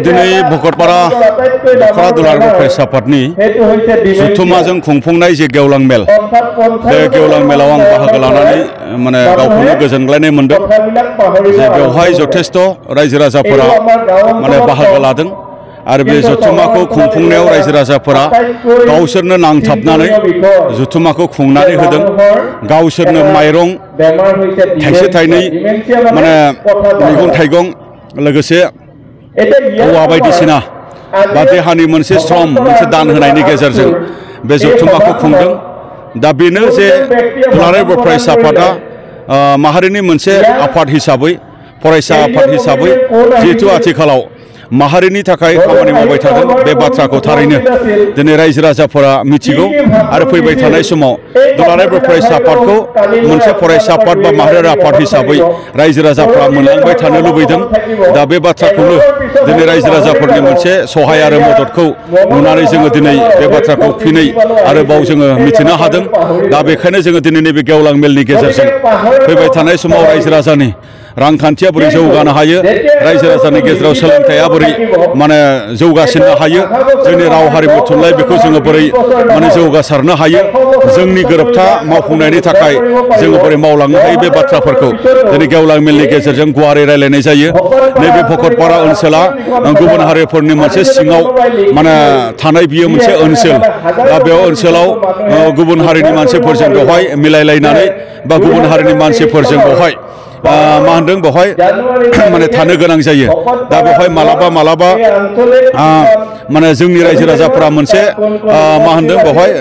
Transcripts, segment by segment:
दिनै भकतपारा दखरा दुलाराय बर' फरायसा आफादनि जथुम्माजों खुंफुंनाय जे गेवलां मेल बे गेवलां मेलाव आं बाहागो लानानै माने गावखौनो गोजोनग्लायनाय मोनदों जे बेवहाय जथेस्थ' रायजो राजाफोरा माने बाहागो लादों आरो बे जथुम्माखौ खुंफुंनायाव रायजो राजाफोरा गावसोरनो नांथाबनानै जथुम्माखौ खुंनानै होदों गावसोरनो माइरं थाइसे थाइनै माने मैगं थाइगं लोगोसे औवा बायदिसिना बा देहानि मोनसे सम मोनसे दान होनायनि गेजेरजों बे जथुम्माखौ खुंदों दा बेनो जे दुलाराय बर' फरायसा आफादा माहारिनि मोनसे आफाद हिसाबै फरायसा आफाद हिसाबै जिहेतु आथिखालाव माहारिनि थाखाय खामानि मावबाय थादों बे बाथ्राखौ थारैनो दिनै रायजो राजाफोरा मिथिगौ आरो फैबाय थानाय समाव दुलाराय बर' फरायसा आफादखौ मोनसे फरायसा आफाद बा माहारियारि आफाद हिसाबै रायजो राजाफोरा मोनलांबाय थानो लुबैदों दा बे बाथ्राखौनो दिनै रायजो राजाफोरनि मोनसे सहाय आरो मददखौ नुनानै जोङो दिनै बे बाथ्राखौ फिनै आरोबाव जोङो मिथिनो हादों दा बेखायनो जोङो दिनै नैबे गेवलां मेलनि गेजेरजों फैबाय थानाय समाव रायजो राजानि रांखान्थिया बोरै जौगानो हायो रायजो राजानि गेजेराव सोलोंथाइया बोरै माने जौगासिननो हायो जोंनि राव हारिमु थुनलाइ बेखौ जोङो बोरै माने जौगासारनो हायो जोंनि गोरोबथा मावफुंनायनि थाखाय जोङो बोरै मावलांनो हायो बे बाथ्राफोरखौ दिनै गेवलां मेलनि गेजेरजों गुवारै रायलायनाय जायो नैबे भकतपारा ओनसोला गुबुन हारिफोरनि मोनसे सिङाव माने थानाय बियो मोनसे ओनसोल दा बे ओनसोलाव गुबुन हारिनि मानसिफोरजों बेवहाय मिलायलायनानै बा गुबुन हारिनि मानसिफोरजों बेवहाय मा होनदों बेवहाय माने थानो गोनां जायो दा बेवहाय मालाबा माने जोंनि रायजो राजाफोरा मोनसे मा होनदों बेवहाय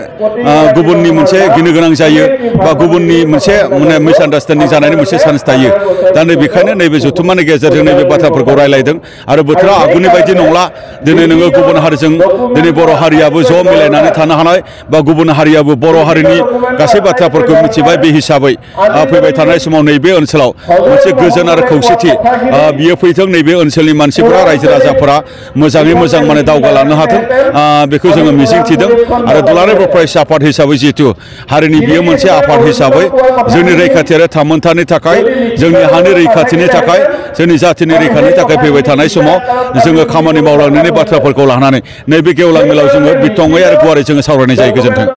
गुबुननि मोनसे गिनो गोनां जायो बा गुबुननि मोनसे माने मिसआन्डारस्टेन्डिं जानायनि मोनसे चान्स थायो दा बेखायनो नैबे जथुम्मानि गेजेरजों नैबे बाथ्राफोरखौ रायलायदों आरो बोथोरा आगुनि बायदि नंला दिनै नोङो गुबुन हारिजों दिनै बर' हारियाबो ज' मिलायनानै थानो हानाय बा गुबुन हारियाबो बर' हारिनि गासै बाथ्राफोरखौ मिथिबाय बे हिसाबै फैबाय थानाय समाव नैबे ओनसोलाव मोनसे गोजोन आरो खौसेथि बियो फैथों नैबे ओनसोलनि मानसिफोरा रायजो राजाफोरा मोजाङै मोजां माने दावगालांनो हाथों बेखौ जोङो मिजिंथिदों आरो दुलाराय बर' फरायसा आफाद हिसाबै जिहेतु हारिनि बियो मोनसे आफाद हिसाबै जोंनि रैखाथि आरो थामोनथानि थाखाय जोंनि हानि रैखाथिनि थाखाय जोंनि जाथिनि रैखानि थाखाय फैबाय थानाय समाव जोङो खामानि मावलांनायनि बाथ्राफोरखौ लानानै नैबे गेवलां मेलाव जोङो बिथङै आरो गुवारै जोङो सावरायनाय जायो गोजोन्थों।